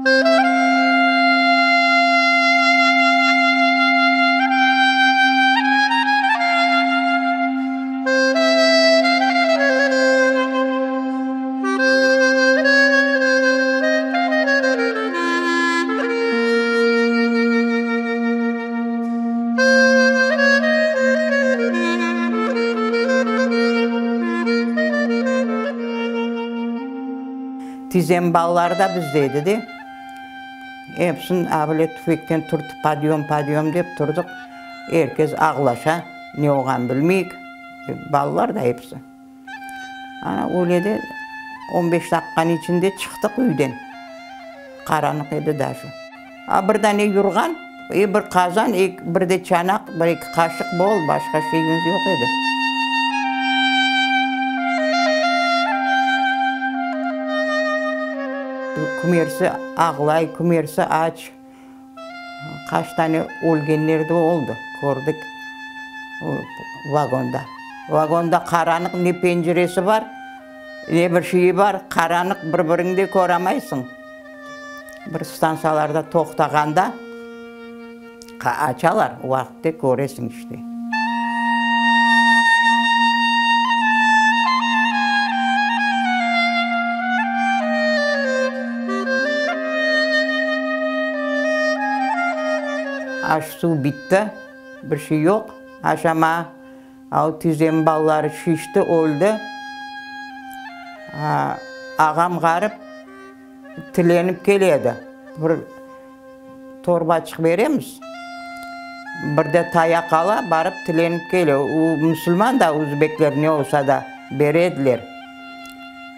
Tizem balaları da bizde edi de. Episini avle tüfekten turtıp podyom, podyom dep turdıq. Er kes ağlaşa, ne olğanını bilmeyik. Balalar da episi. Ana, öyle de on beş daqiqanıñ içinde çıqtıq üyden. Qaranlıq edi daje. A bir dane yurğan, e bir qazan, e bir de çanaq, bir-eki qaşıq bol, başqa şeyimiz yoq edi. Kümersi ağlay, kümersi aç. Qaç tane ölgenler de oldı, kördik vagonda. Vagonda qaranıq, ne penceresi bar, ne bir şeyi bar, qaranıq, bir-biriñi de köramaysıñ. Bir stantsiyalarda toqtağanda açalar, o vaqıtte köresiñ işte. Aş-suv bitti, bir şey yoq, aşama. Al tizem balaları şişti, öldi. Ağam ğarip tilenip kele edi. Bir torbaçıq beremiz, bir de tayaq ala, barıp tilenip kele. O musulman da, özbekler ne olsa da bere ediler.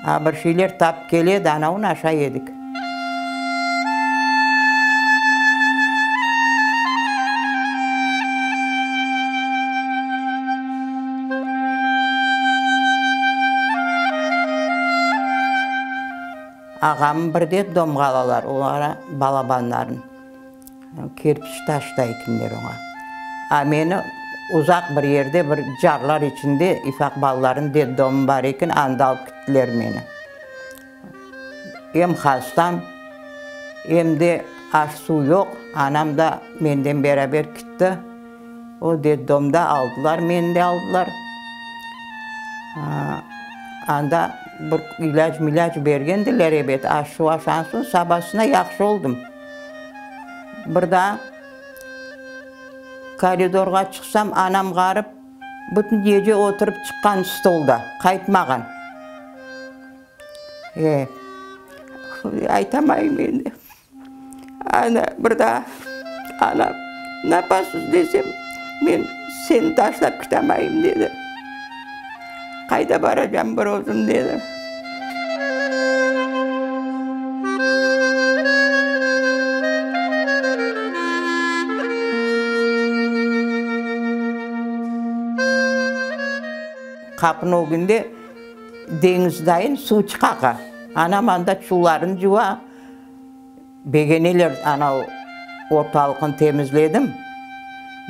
A bir şeyler tapıp kele edi, ana onı aşay edik. Ağamnı bir detdomğa alalar, olara balabanların, kerpiç taşta ekenler oña. A meni uzaq bir yerde, bir carlar içinde ifaq balalarnıñ detdomı bar eken, anda alıp kettiler meni. Em hastam, em de aş-suv yoq, anam da menden beraber kitti. O detdomda aldılar, meni de aldılar. Anda bir ilâc-milâc bergendiler, ebet, aş-suv aşağan soñ sabasına yahşı oldım. Bir daa koridorğa çıqsam, anam ğarip bütün gece oturıp çıqqan stolda, qaytmağan. E, aytamayım endi. Ana, bir daa, anam, napasız desem, men seni taşlap kitamayım, dedi. Qayda baracam bir özüm, dedi. Qapınıñ ögünde deñiz dayın suv çıqaqa. Anam anda çulların cuva. Begeneler, ana, ortalıqnı temizledim.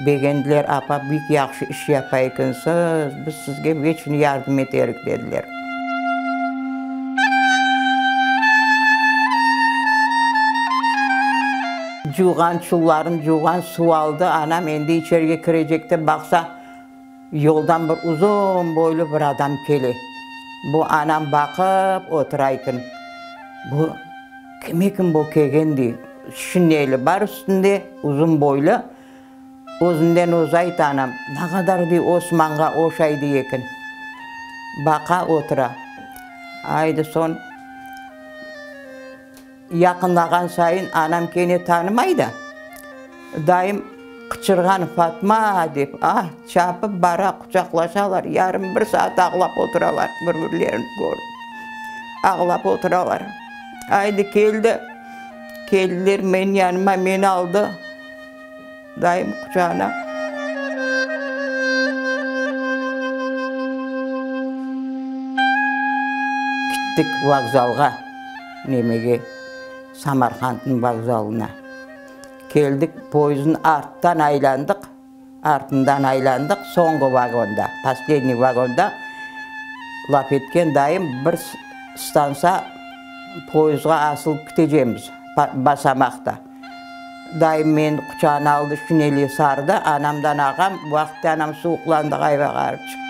Begendiler, apa, bik yahşı iş yapa ekensiz, biz sizge veçin yardım eterik, dediler. Cuvğan çulların cuvğan, suv aldı, anam endi içerige kirecekte, baqsa, Yoldan bir uzun boylu bir adam kele. Bu anam baqıp otura eken. Bu kim eken bu kelgen dey. Şineli bar üstünde, uzun boylu. Özünden özü ayta anam, naqadar dey Osmanğa oşay dey eken. Baqa otura. Aydı soñ. Yaqınlağan sayın anam kene tanımay da, dayım qıçırğan Fatma dep, ah, çapıp bara, quçaqlaşalar, yarım bir saat ağlap oturalar, bir-birlerini körip, ağlap oturalar. Aydı, keldi, keldiler menim yanıma, meni aldı dayım quçağına. Kittik vokzalğa. Nemege, Samarqandnıñ vokzalına keldik, poyezdniñ arttan aylandıq, artından aylandıq, soñğı vagonda, posledniy vagonda laf etken dayım, bir stansa poyezdğa asılıp ketecemiz. Basamaqta. Dayım meni quçağına aldı, şineliye sardı, anamdan ağam, bu vaqıtta anam suvuqlandı, ğayva ğarip çıqtı.